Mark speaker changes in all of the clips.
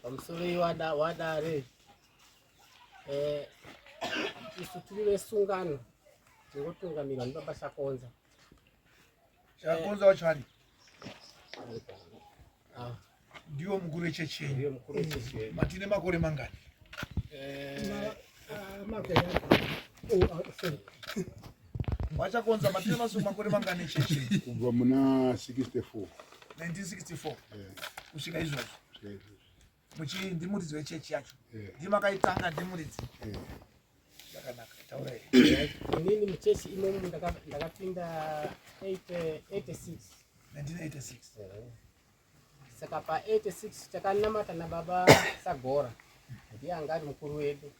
Speaker 1: Pamusoro iwada wadare eh, isu tiri vesungano tingotungamirwa ndibaba Shakonza.
Speaker 2: Shakonza wacho ari
Speaker 1: Ah,
Speaker 2: ndiwo mukuru wechechi yenyu.
Speaker 1: ndiye mukuru wechechi yedu.
Speaker 2: Matine makore mangani?
Speaker 1: Eh,
Speaker 2: Vachakonza matine masu makore mangani echechi yenyu?
Speaker 3: Kubva muna 64.
Speaker 2: 1964
Speaker 3: Eh,
Speaker 2: kusvika izvozvo.
Speaker 3: kusvika izvozvo.
Speaker 2: Muchi ndimuridzi wechechi yacho.
Speaker 3: Eh,
Speaker 2: Ndimakaitanga ndimuridzi.
Speaker 3: eh.
Speaker 2: Zvakanaka. Taurai.
Speaker 1: Inini muchechi imomo ndakapinda 86.
Speaker 2: 1986.
Speaker 1: Saka pa 86 takanamata nababa Sagora, ndiye anga ari mukuru wedu.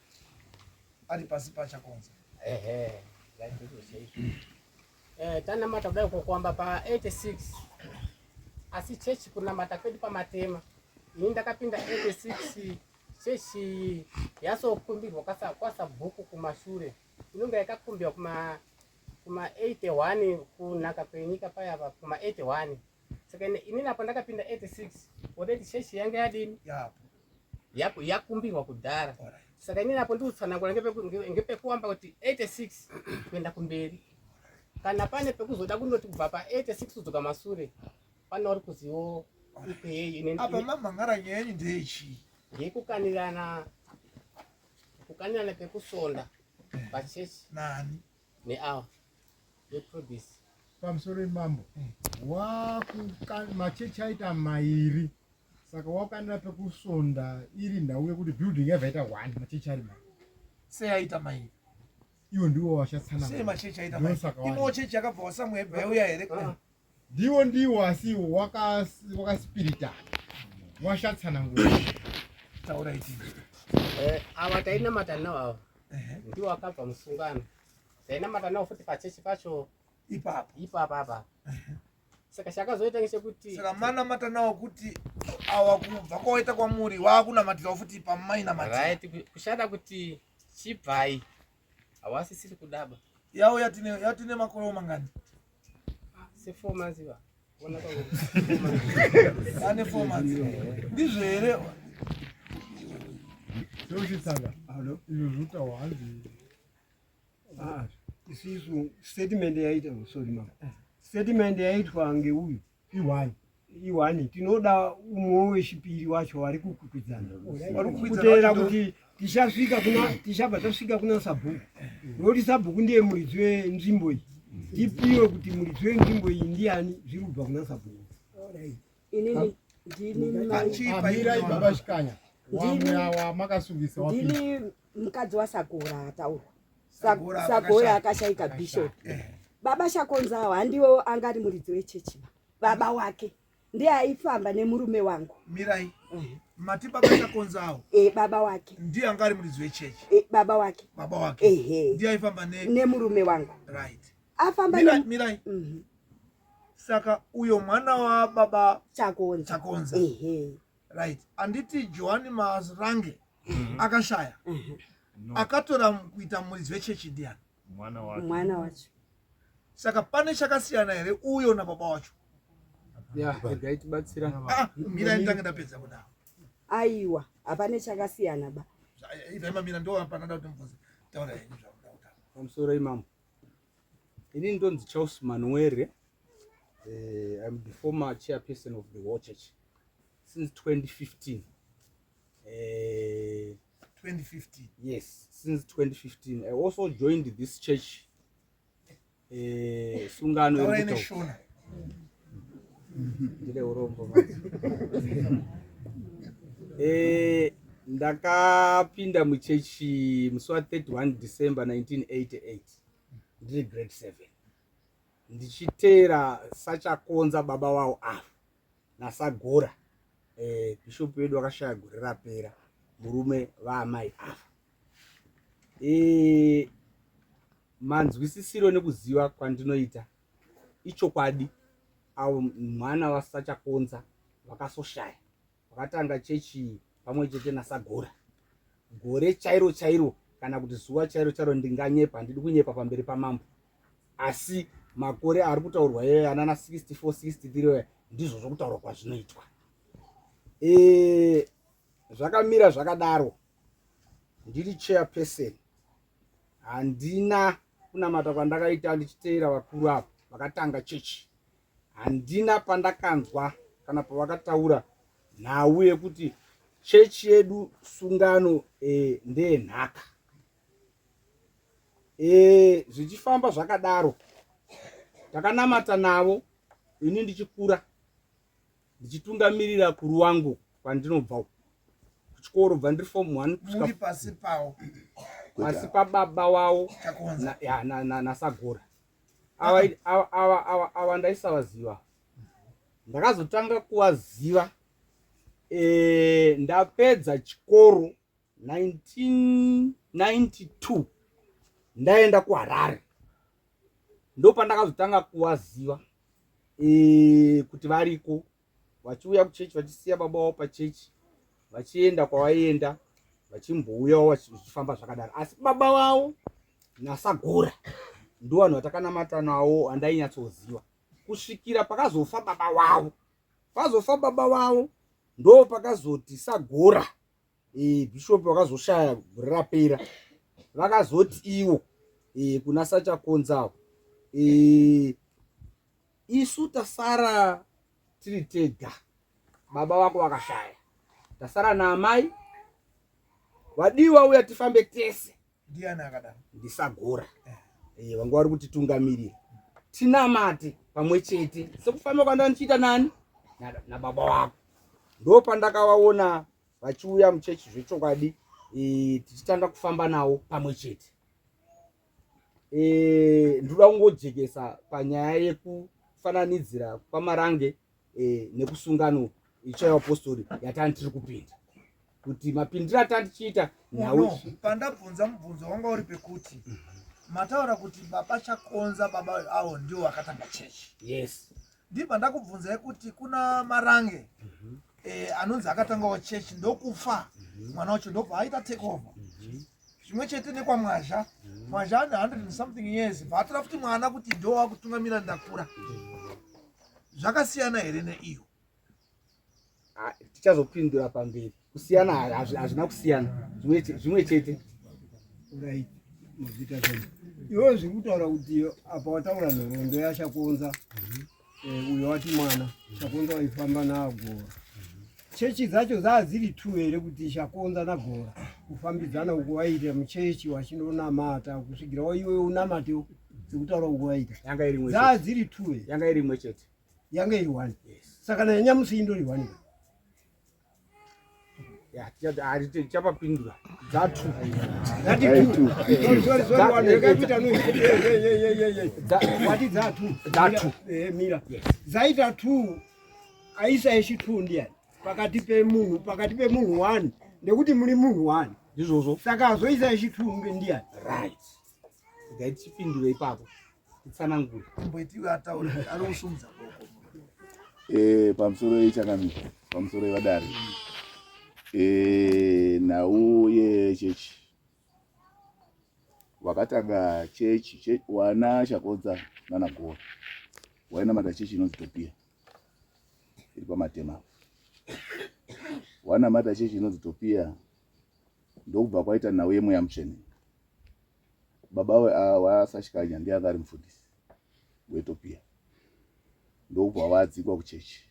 Speaker 2: Ari pasi pachakonza.
Speaker 1: Ehe, ngaizvozvo chaizvo. Eh, tanamata kudai kukwamba pa 86, asi chechi kunamata kwedu pamatema, ini ndakapinda 86, chechi yasokumbirwa kwasabhuku kumashure, inonga yakakumbirwa kuma 81 kunaka kwenyika payava kuma 81. Saka inini apo ndakapinda 86, already chechi yanga yadini?
Speaker 2: Yapo.
Speaker 1: Yakumbirwa kudhara.
Speaker 2: Alright.
Speaker 1: Saka inini apo ndikutsanangura ngepekuamba kuti 86 kuenda kumberi, kana pane pekuzoda kundoti kubva pa 86 kudzoka masure, pane uri kuziwo ikweyo.
Speaker 2: Apa mamhangara nyaya yenyu ndeyechii?
Speaker 1: Ndeyekukanirana, kukanirana pekusonda pachechi.
Speaker 2: Nani?
Speaker 1: Neava veproduce.
Speaker 4: Pamusoro imambo, machechi aita mairi, saka wakanira pekusonda iri nhau yekuti building yabva yaita one, machechi ari mairi.
Speaker 2: Sei aita mairi?
Speaker 4: Iwo ndiwo
Speaker 2: Sei
Speaker 4: wachatsanangura.
Speaker 2: machechi aita mairi?
Speaker 4: Ndosaka wani.
Speaker 2: Imwewo chechi yakabva wasamwe yabva yauya here?
Speaker 1: Ah.
Speaker 4: Ndiwo asi wakaspiritana washatsanangura.
Speaker 2: Taura itini.
Speaker 1: Eh, ava tainamata navo ava ndiwo akabva musungano, tainamata navo futi pachechi pacho.
Speaker 2: Ipapo.
Speaker 1: Ipapa apa. Saka chakazoita ngechekuti
Speaker 2: Saka manamata nawo kuti awa kubva kwawaita kwamuri waakunamatirawo futi pamainamatira.
Speaker 1: Right, kushanda kuti chibvai, hawasisiri kudaba.
Speaker 2: Yawo yatine makore mangani?
Speaker 1: Se 4 months iva. Ona kwangu.
Speaker 2: Ane 4 months. Ndizvo here?
Speaker 4: Seuchitsanga izvo zvinotaurwa hanzi
Speaker 5: Ah, isisu statement yaita, sorry mama, statement yaitwa ngeuyu
Speaker 4: i1.
Speaker 5: I1, tinoda umwe wechipiri wacho vari kukwikwidzana.
Speaker 2: Vari kukwikwidzana
Speaker 5: Kuteera
Speaker 2: wacho.
Speaker 5: kuti tichasvika kuna, tichabva tasvika kuna sabhuku, nokuti sabhuku ndiye muridzi wenzvimbo iyi. Tipiwe kuti muridzi wenzvimbo iyi ndiani, zviri kubva kuna sabhuku.
Speaker 6: Inini ndini mai
Speaker 2: Chipa
Speaker 4: Amirai
Speaker 2: ino.
Speaker 4: baba Shikanya, wamwe awa makasungisa wapinda.
Speaker 6: Ndini mukadzi waSagora ataurwa.
Speaker 2: Sagora
Speaker 6: Sagora
Speaker 2: akashaya.
Speaker 6: akashaika, bishop. Baba Shakonzawo handiwo angari muridzi wechechi ba. Baba wake ndiye aifamba nemurume wangu.
Speaker 2: Mirai. Mati baba Chakonzawo
Speaker 6: E, baba wake.
Speaker 2: ndiye anga ari muridzi wechechi?
Speaker 6: E, baba wake.
Speaker 2: Baba wake.
Speaker 6: Ehe.
Speaker 2: Ndiye aifamba ne
Speaker 6: Nemurume wangu.
Speaker 2: Right.
Speaker 6: Afamba
Speaker 2: Mirai, mirai. Saka uyo mwana wababa
Speaker 6: Chakonza.
Speaker 2: Chakonza.
Speaker 6: Ehe.
Speaker 2: Right. Anditi Johan Marange akashaya. Akatora kuita muridzi wechechi ndiani?
Speaker 7: Mwana wake.
Speaker 6: Mwana wacho.
Speaker 2: Saka pane chakasiyana here uyo nababa wacho?
Speaker 8: Ya, regai tibatsira.
Speaker 2: Ah, mirai nditange ndapedza kudaro.
Speaker 6: Aiwa, hapane chakasiyana ba.
Speaker 2: Ibvai mamira, ndo panoda kuti mubvunze. Taura henyu zvamuda kutaura.
Speaker 8: Pamusoro imambo, inini ndonzi Charles Manuere. I'm the former chairperson of the war church since 2015.
Speaker 2: 2015.
Speaker 8: Yes, since 2015. I also joined this church, sungano
Speaker 2: Taurai
Speaker 8: iri kutaura.
Speaker 2: neShona.
Speaker 8: Ndine urombo manje. Ndakapinda muchechi musi wa31 December 1988, ndiri grade 7, ndichiteera saChakonza baba wavo ava naSagora, bishop wedu akashaya gore rapera, murume vaamai ava. Manzwisisiro nekuziva kwandinoita, ichokwadi avo mwana vaSachakonza vakasoshaya vakatanga chechi pamwe chete naSagora. Gore chairo chairo kana kuti zuva chairo chairo ndinganyepa, handidi kunyepa pamberi pamambo, asi makore ari kutaurwa iyoyo anana 64 63 oya, ndizvo zvokutaurwa kwazvinoitwa. E, zvakamira zvakadaro. Ndiri chairperson, handina kunamata kwandakaita ndichiteera vakuru ava vakatanga chechi. Handina pandakanzwa kana pavakataura nhau yekuti chechi yedu sungano e, ndeyenhaka. E, zvichifamba zvakadaro takanamata navo ini ndichikura ndichitungamirira kuruwangu kwandinobva kuchikoro bva ndiri form one
Speaker 2: kusvika pasi pawo
Speaker 8: pasi pababa wawo nasagora ava ava ndaisavaziva ndakazotanga kuvaziva e, ndapedza chikoro 1992 ndaenda kuharare ndopandakazotanga kuvaziva e, kuti variko vachiuya kuchechi vachisiya baba wavo pachechi vachienda kwavaienda vachimbouyawo vachifamba zvakadaro asi baba vavo nasagora ndo vanhu vatakanamata nawo andainyatsoziva kusvikira pakazofa baba wavo pazofa baba vavo ndo pakazoti sagora e, bishop vakazoshaya gore rapera vakazoti iwo e, kuna sachakonzawo e, isu tasara tiri tega baba vako vakashaya tasara naamai vadiwa uya tifambe tese
Speaker 2: Ndiani akadaro?
Speaker 8: Ndisagora. Eh, vanga vari kutitungamirira. Tinamate pamwe chete sekufamba kwandanichiita nani nababa wako. Ndopandakavaona vachiuya muchechi zvechokwadi e, tichitanga kufamba nawo pamwe chete. E, ndinoda kungojekesa panyaya yekufananidzira kwaMarange e, nekusungano itsva yevapostori yatani tiri kupinda kuti mapindiro atani tichiita
Speaker 2: nhau pandabvunza mubvunzo wanga uri pekuti mataura kuti baba chakonza baba avo ndiwo vakatanga chechi
Speaker 8: yes
Speaker 2: ndibva ndakubvunzai kuti kuna marange mm -hmm. e, anonzi akatangawo chechi ndokufa mm -hmm. mwana wacho ndobva aita take over mm -hmm. zvimwe chete nekwamwazha mhm. mwazha ane 100 and something years bva atora futi mwana kuti ndo wakutungamira ndakura zvakasiyana here neiyo
Speaker 8: ah, tichazopindura pamberi kusiyana hazvina kusiyana zvimwe chete
Speaker 5: iwe zviri kutaura kuti apa wataura nhoroondo yashakonza eh, uyo wati mwana Chakonza waifamba naGora. Chechi dzacho dzaa dziri two here kuti Chakonza naGora kufambidzana uko waiita muchechi wachindonamata kusvikira waiwe unamatewo sekutaura uko waiita.
Speaker 8: Yanga iri imwe
Speaker 5: Dzaa dziri two here?
Speaker 8: Yanga iri imwe chete.
Speaker 5: Yanga iri one. Yes. Saka nanyamusi indori one.
Speaker 8: Tichapapindura dzatu
Speaker 5: dzatu mira dzaita two aisa yechi two ndiyani pakati pemunhu pakati pemunhu one nekuti muri munhu one
Speaker 8: ndizvozvo
Speaker 5: saka azoisa yechi two ndiyani
Speaker 8: right regai tichipindure ipapo titsanangure
Speaker 2: kumboitiwe ataure ari kusumudza boko
Speaker 3: eh pamusoro yechangamire pamusoro yevadare eh nhau yechechi wakatanga chechi wana chakodza nana gora wainamata chechi inonzi topia iri pamatema wanamata chechi inonzi topia ndokubva kwaita nhau yemweya mutsvene baba wasashikanya ndiye anga ari mufundisi weetopia ndokubva wadzingwa kuchechi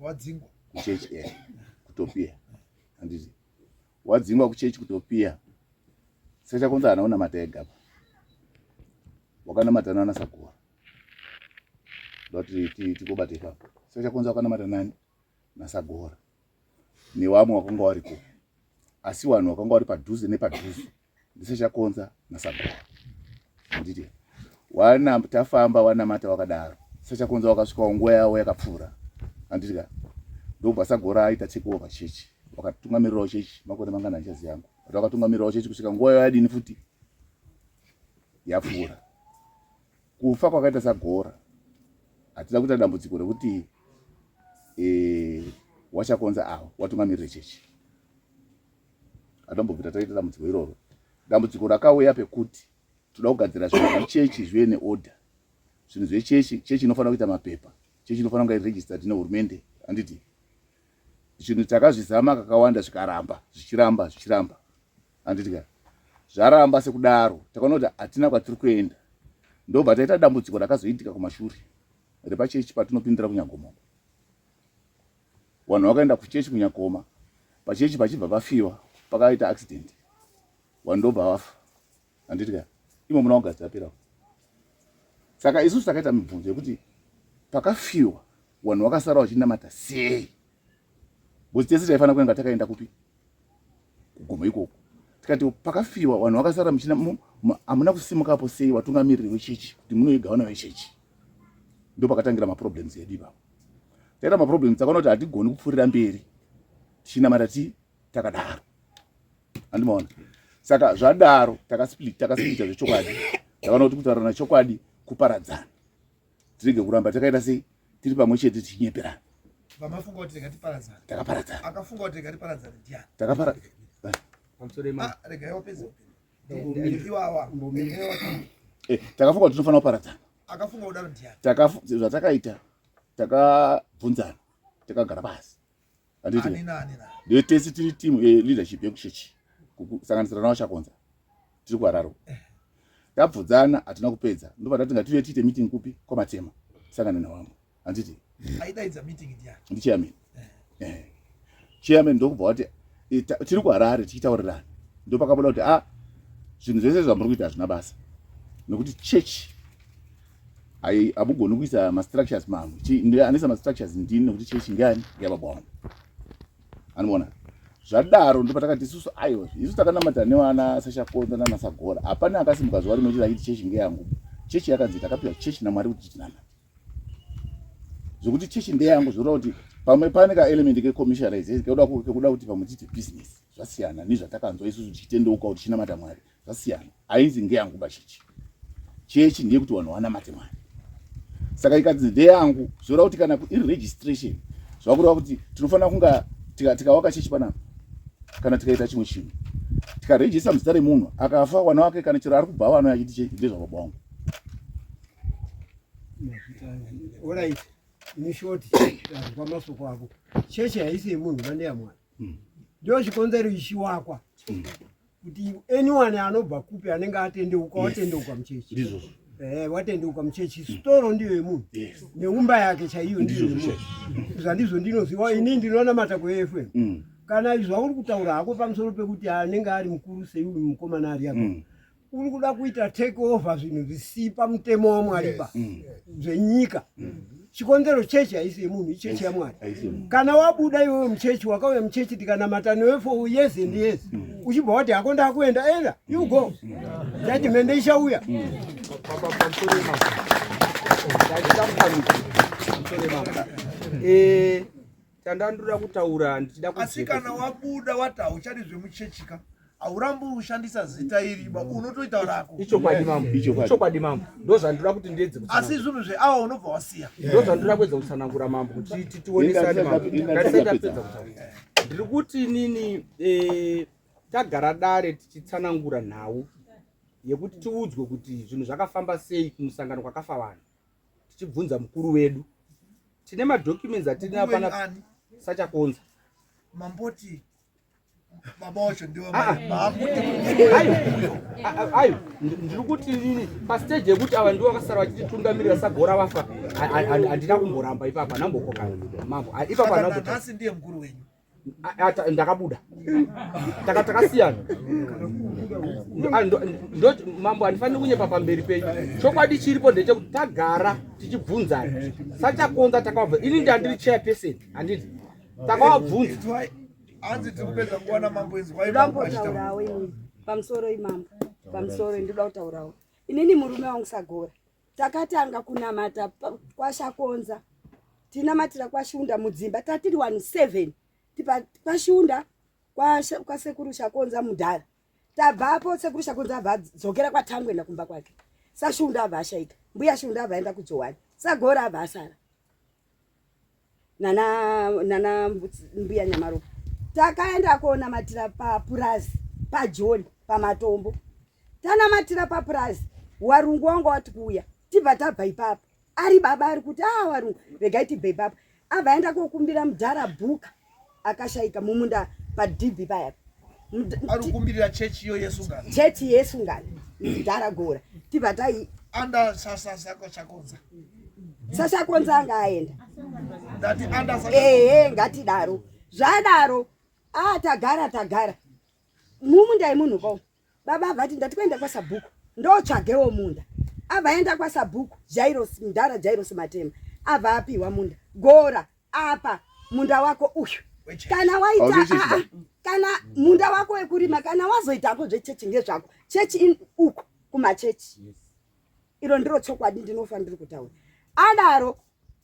Speaker 2: wadzingwa
Speaker 3: kuchechi e kutopia handiti wadzingwa kuchechi kutopia sechakonza haana kunamata ega pa wakanamata nana sagora ndoti tikobate ipapo sechakonza wakanamata nani nasagora newamwe wakanga wariko asi vanhu wakanga wari padhuze nepadhuze ndisechakonza nasagora handiti wana tafamba wanamata wakadaro sechakonza wakasvikawo nguva yavo yakapfuura handiti ka ndobva sagora aita take over chechi wakatungamirirawo chechi makore mangana handichazi yangu but wakatungamirirawo chechi kusvika nguva yayo yadini futi yapfuura kufa kwakaita sagora hatina kuita dambudziko rekuti e, wachakonza awo watungamirire chechi Atombobvira taita dambudziko iroro. Dambudziko rakauya pekuti toda kugadzira zvinhu zvechechi zvive neorder. Zvinhu zvechechi, chechi inofanira kuita mapepa, chechi inofanira kunge iri registered nehurumende, handiti? Zvinhu takazvizama kakawanda zvikaramba, zvichiramba, zvichiramba. Handiti ka? Zvaramba sekudaro, takaona kuti hatina kwatiri kuenda. Ndobva taita dambudziko rakazoitika kumashure repachechi patinopindira kuNyagoma. Vanhu vakaenda kuchechi kuNyagoma, pachechi pachibva pafiwa, pakaita accident. Vanhu ndobva vafa. Handiti ka? Imo muna August apera. Saka isusu takaita mibvunzo yekuti pakafiwa vanhu vakasara vachinamata sei? Because tese taifanira kuenda takaenda kupi? Kugomo ikoko. Tikati pakafiwa vanhu vakasara muchina hamuna kusimukapo sei vatungamiriri vechechi kuti munoiga vana vechechi. Ndopakatangira maproblems edu ipapo. Taita maproblems takaona kuti hatigoni kupfuurira mberi tichinamata ti takadaro. Andimaona. Saka zvadaro takasplit takasplita zvechokwadi. Takaona kuti kutaurana chokwadi kuparadzana. Tirege kuramba takaita sei tiri pamwe chete tichinyeperana.
Speaker 2: Vamafunga kuti rega tiparadzane.
Speaker 3: Takaparadzana.
Speaker 2: Akafunga kuti rega tiparadzane ndiani?
Speaker 3: Takapara.
Speaker 8: Pamusoro imambo.
Speaker 2: Ah, regai wapedze. Iwawa.
Speaker 3: Eh, takafunga kuti tinofanira kuparadzana.
Speaker 2: Akafunga kudaro ndiani?
Speaker 3: Takafu zvatakaita takabvunzana takagara pasi. Handiti.
Speaker 2: Ani nani na.
Speaker 3: Ndiyo tese tiri team eh, leadership yekuchechi kusanganisira naVaChakonza tiri kuHarare. Tabvunzana hatina kupedza ndobva tati ngatiuye tiite meeting kupi kwaMatema tisangane navamwe. Handiti.
Speaker 2: Aidaidza meeting ndiani?
Speaker 3: Ndi chairman. Eh. Chairman ndokubva wati eh, tiri kuHarare tichitaurirana. Ndopakabuda kuti ah zvinhu zvese zvamuri kuita hazvina basa nekuti church hamugoni kuisa mastructures mamwe anoisa mastructures ndini nekuti chechi ngeyani ngeyababa wangu anoona zvadaro ndopatakati isusu aiwa isu takanamata nevana sashakonza nana sagora hapana akasimuka zuva rimwe chete achiti chechi ngeyangu chechi yakanzi takapiwa chechi namwari kuti tinamate zvekuti chechi ndeyangu zvoreva kuti pamwe pane kaelement kecommercialization kekuda kuti pamwe tiite business zvasiyana nezvatakanzwa isusu tichitendeuka kuti tichinamata mwari zvasiyana hainzi ngeyangu ba chechi chechi ndeyekuti vanhu vanamate mwari saka ikanzi ndeyangu zvoreva kuti kana iri registration zvakureva kuti tinofanira kunga tikawaka tika chechi panapa kana tikaita chimwe chinhu tikarejista muzita remunhu akafa wana wake kana chero ari kubva vano achiti ndezvababa wangu
Speaker 5: Alright, in short, tanzwa masoko ako. Chechi haisi yemunhu bandeyamwari. Ndio chikonzero ichiwakwa. Kuti anyone anobva kupi anenge atendeuka watendeuka muchechi.
Speaker 3: Ndizvozvo.
Speaker 5: Eh, watendeuka muchechi. Storo ndiyo yemunhu.
Speaker 3: Yes.
Speaker 5: Neumba yake chaiyo ndiyo
Speaker 3: Ndizvozvo
Speaker 5: yemunhu. Zvandizvo ndinoziva ini ndinonamata kuAFM. Kana izvo uri kutaura hako pamusoro pekuti anenge ari mukuru sei uyu mukomana ari apa. Uri kuda kuita take over zvinhu zvisi pamutemo waMwari ba zvenyika. Chikonzero chechi haisi yemunhu, ichechi yaMwari. Kana wabuda iwewe muchechi, wakauya muchechi tikanamata newe for years and years, uchibva wati hako ndakuenda, enda, you go. Judgment ichauya.
Speaker 8: Pamusoro imambo. Ndaida kupanudza. Pamusoro imambo. Eh, chandandura kutaura ndichida
Speaker 2: Asi kana wabuda wati hauchadi zvemuchechika, haurambi ushandisa zita iri ba unotoita rako.
Speaker 8: Ichokwadi mambo. Ichokwadi mambo. Ndozvandinoda kuti ndiedze
Speaker 2: kutsanangura. Asi zvinhu zveawa unobva wasiya.
Speaker 8: Ndozvandinoda kuedza kutsanangura mambo kuti tionesane mambo. Ngatisati tapedza kutaura. Ndiri kuti inini eh, tagara dare tichitsanangura nhau yekuti tiudzwe kuti zvinhu zvakafamba sei kumusangano kwakafa vanhu tichibvunza mukuru wedu. Tine madocuments atina pana Sachakonza.
Speaker 2: Mamboti baba wacho ndiwo
Speaker 8: ah, ah. ayo ndiri kuti inini pastage yekuti ava ndiwo vakasara vachititungamirira sagora vafa handina kumboramba ipapa handambokokana mambo ipapa
Speaker 2: handambonhasi ndiye mukuru wenyu
Speaker 8: ndakabuda takasiyana mambo handifaniri kunyepa pamberi penyu chokwadi chiripo ndechekuti tagara tichibvunzana sachakonza takavabva ini ndandiri chairperson handiti takavabvunza
Speaker 2: Hanzi tiri kupedza nguva namambo inzwai mambo
Speaker 6: achitaura. Inini pamusoro imambo pamusoro ndinoda kutaurawo inini murume wangu Sagora takatanga kunamata kwaShakonza tinamatira kwaShunda mudzimba tatiri 17 tipa kwaShunda kwasekuru Shakonza mudhara tabvapo sekuru Shakonza abva adzokera kwaTangwena kumba kwake saShunda abva ashaika mbuya Shunda abva aenda kuJohani Sagora abva asara nana nana mbuya Nyamaropa takaenda konamatira papurazi paJoni pamatombo tanamatira papurazi warungu wanga wati kuuya tibva tabva ipapo ari baba ari kuti ah warungu regai tibve ipapo abva aenda kokumbira mudhara bhuka akashaika mumunda padhibhi paya.
Speaker 2: Ari kukumbirira chechi iyo yesungano.
Speaker 6: Chechi yesungano mudhara Gora tibva tai
Speaker 2: anda sachakonza.
Speaker 6: Sachakonza anga aenda.
Speaker 2: Ndati anda
Speaker 6: sachakonza. Ehe ngatidaro. Zvadaro ah tagara tagara. Mumunda yemunhu ko. Baba vati ndati kuenda kwasabhuku ndotsvagewo munda. Abva aenda kwasabhuku Jairos mudhara Jairos Matema abva apiwa munda. Gora apa munda wako uyu kana waita ah, ah, kana munda wako wekurima kana wazoitako zvechechi ngezvako chechi uku kumachechi iro ndiro chokwadi ndinofa ndiri kutaura adaro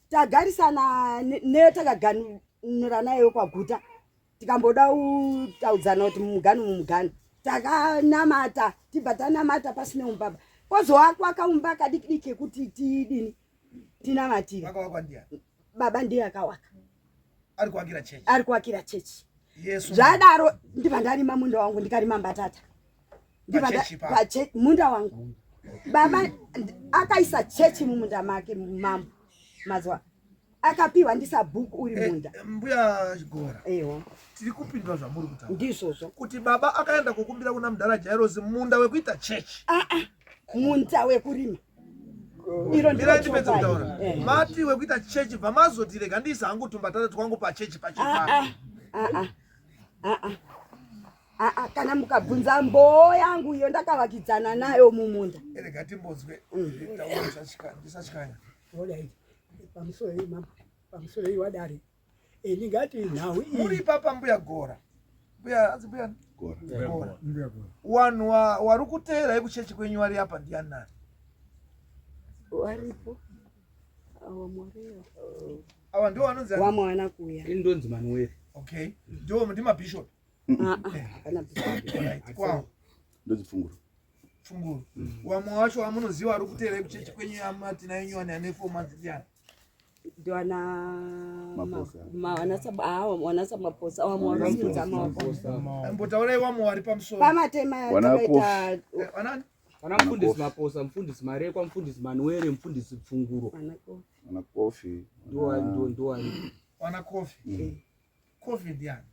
Speaker 6: tagarisana netakaganura nayo kwaguta tikamboda kutaudzana kuti mumugano mumugano takanamata tibva tanamata pasine umbaba kozowakwa kaumba kadikidiki kekuti tidini tinamatire baba ndiye akawaka
Speaker 2: ari kuakira chechi
Speaker 6: ari kuakira chechi zvadaro ndibva ndarima munda wangu ndikarima mbatata ndibva munda wangu baba akaisa chechi mumunda make mambo mazuva akapiwa ndisabhuku uri eh, munda
Speaker 2: eh, mbuya gora
Speaker 6: ewo
Speaker 2: tiri kupindura zvamuri kutaura
Speaker 6: ndizvozvo
Speaker 2: kuti baba akaenda kukumbira kuna mudhara jairosi munda wekuita chechi
Speaker 6: aa ah, ah, munda wekurima
Speaker 2: iro ndipedze kutaura eh. mati wekuita chechi bva mazoti rega ndiisa hangu tumbatata twangu pachechi pachechi
Speaker 6: ah, Aa, kana mukabvunza mboo yangu iyo ndakavakidzana nayo mumunda.
Speaker 2: Rega timbonzwe mm. ndisatyanya.
Speaker 7: Pamusoro iyi mambo, pamusoro iyi wadare. Ndingati nhau
Speaker 2: iyi. Muri ipapa mbuya Gora. Mbuya anzi mbuya Gora. Gora. Wanhu wari kuteera kuchechi kwenyu wari apa ndiyani nani?
Speaker 6: Waripo. Awa Mwareyo.
Speaker 2: Awa ndiwo vanonzi
Speaker 6: wamwe wana kuya.
Speaker 8: Ini ndonzi Manuel.
Speaker 2: Okay. Ndiwo ndimabishop.
Speaker 6: Ah, ah, hapana
Speaker 2: Right, kwawo.
Speaker 3: Ndonzi Pfunguru.
Speaker 2: Pfunguru. Wamwe wacho wamunoziva ari kuteera kuchechi kwenyu amati nayenyu ane ane 4 months ndiyani?
Speaker 6: Ndiwana wanasamaposa wamwe wanosimudza maoko.
Speaker 2: Mbotaurai wamwe wari pamusoro.
Speaker 6: Pamatema takaita
Speaker 2: eh, wanani?
Speaker 8: Vana mufundisi Maposa, mufundisi Marekwa, mufundisi Manuere, mufundisi Pfunguro.
Speaker 3: Wana Kofi.
Speaker 8: Ndo ndo
Speaker 2: Wana Kofi. Mm. Kofi ndiani?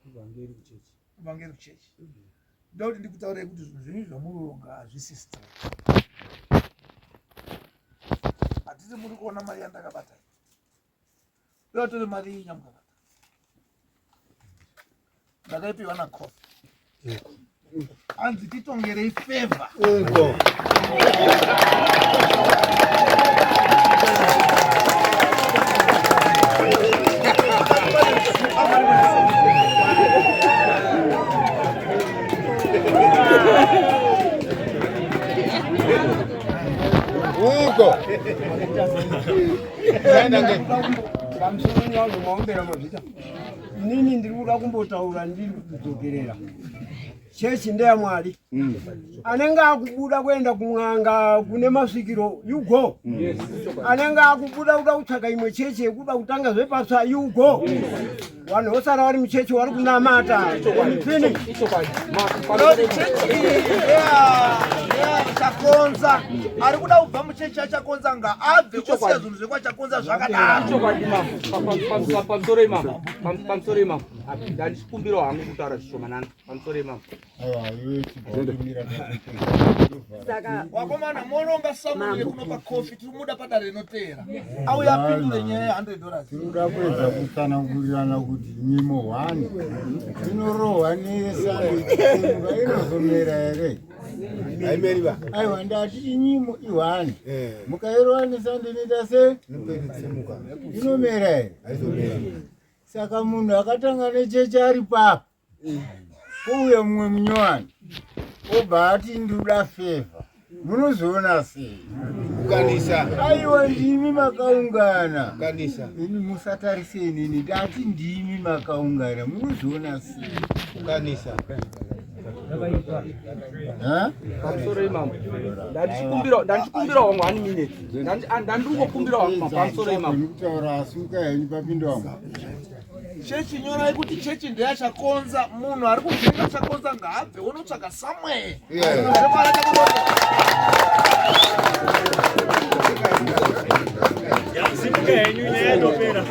Speaker 8: Muvhangeri kuchechi.
Speaker 2: Muvhangeri kuchechi. Ndoda kuti ndikutaurei kuti zvinhu zvenyu zvamunoronga hazvisi straight. Hatisi muri kuona mari yandakabata. Ndoda tore mari iyi nyamukakata. Ndakaipiwa naCoffee. Hanzi titongerei favor.
Speaker 5: Uko. Uko. Pamusoro wangu maombera mazvita. Inini ndiri kuda kumbotaura ndiri kudzokerera. Chechi ndeyaMwari. Mm. Anenge akubuda kuenda kun'anga kune masvikiro you go. Mm. Anenge akubuda kuda kutsvaka imwe chechi yekuda kutanga zvepatsva you go. Vanhu vosara vari muchechi vari kunamata. Finish.
Speaker 2: Chechi chakonza ari kuda kubva muchechi achakonza ngaabve osiya zvinhu zvekwachakonza zvakadaro.
Speaker 8: Pamusoro imambo, pamusoro imambo, ndandikumbirawo hangu kutaura zvishomanana. Pamusoro imambo.
Speaker 2: Wakomana moronga samuri yekunopa kofi tiri kumuda padare rinoteera. Auya apindure nyaya ye 100 dollars.
Speaker 4: Tinoda kuedza kutsanangurirana kuti nyimo hwani inorohwa nesando inozomera here?
Speaker 9: Haimeri ba.
Speaker 4: Aiwa ndati inyimo ihwani. Eh. Mukairova nesando inoita se? Inomera here?
Speaker 9: Haizomera.
Speaker 4: Saka munhu akatanga nechechi ari papa Kuuya mumwe munyowani obva ati ndoda fevha munozoona sei?
Speaker 9: Unganisa.
Speaker 4: Aiwa ndimi makaungana.
Speaker 9: Unganisa.
Speaker 4: Ini musatarise inini ndati ndimi makaungana munozoona sei?
Speaker 9: Unganisa.
Speaker 8: Pamusoro imambo. Ndandichikumbira ndandichikumbira wangu one minute. Ndandikungokumbira wangu pamusoro imambo.
Speaker 4: Kutaura asi ukahenyu papinda wangu.
Speaker 2: Chechi nyorai kuti chechi ndeyachakonza munhu ari kubvinga chakonza ngaabve wonotsvaga somewhere.
Speaker 10: Simuka henyu nyaya yatopera.